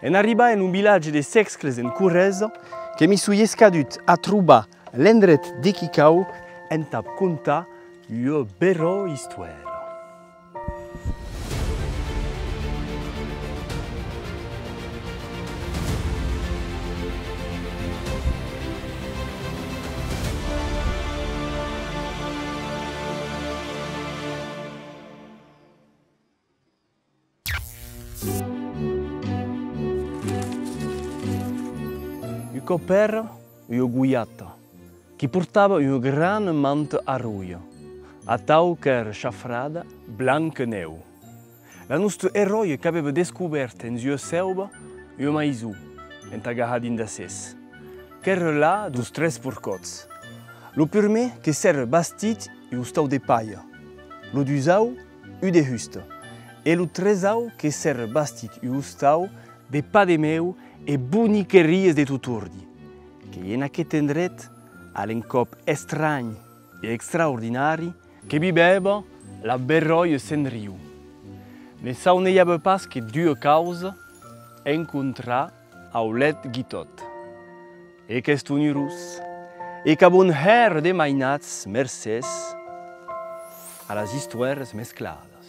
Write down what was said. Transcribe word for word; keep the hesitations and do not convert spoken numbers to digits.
En arribar en un vilatge de Sèscles en Corresa, que m'i soi escadut a trobar l'endret de Quicau entà contar ua beròia istoèra. Un còp èra ua goiata qui portava una grana manta arroja, atau qu'èra chafrada Blanca Nèu. La nosta eròia qu'avèva descobèrt hens ua sèuva ua maison entà gahar dins d'acès. Qu'èra la deus tres porcòts. Lo purmèr que s'èra bastit un ostau de palha, lo dusau un de husta, e lo tresau que s'èra bastit un ostau de pan de mèu e boniquerias de tot ordi. Qu'ei en aqueth endret, a l'encòp estranh e extraordinari, que vivèva la beròia Cendriu. Ne saunejava pas que d'ua causa: encontrar Aulèt Guitòt. E qu'èston urós, e qu'avon hèra de mainats mercés a las istoèras mescladas.